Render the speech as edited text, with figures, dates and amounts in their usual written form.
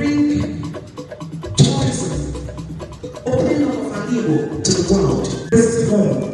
bring tourism, opening up of Ala Igbo to the world. This home.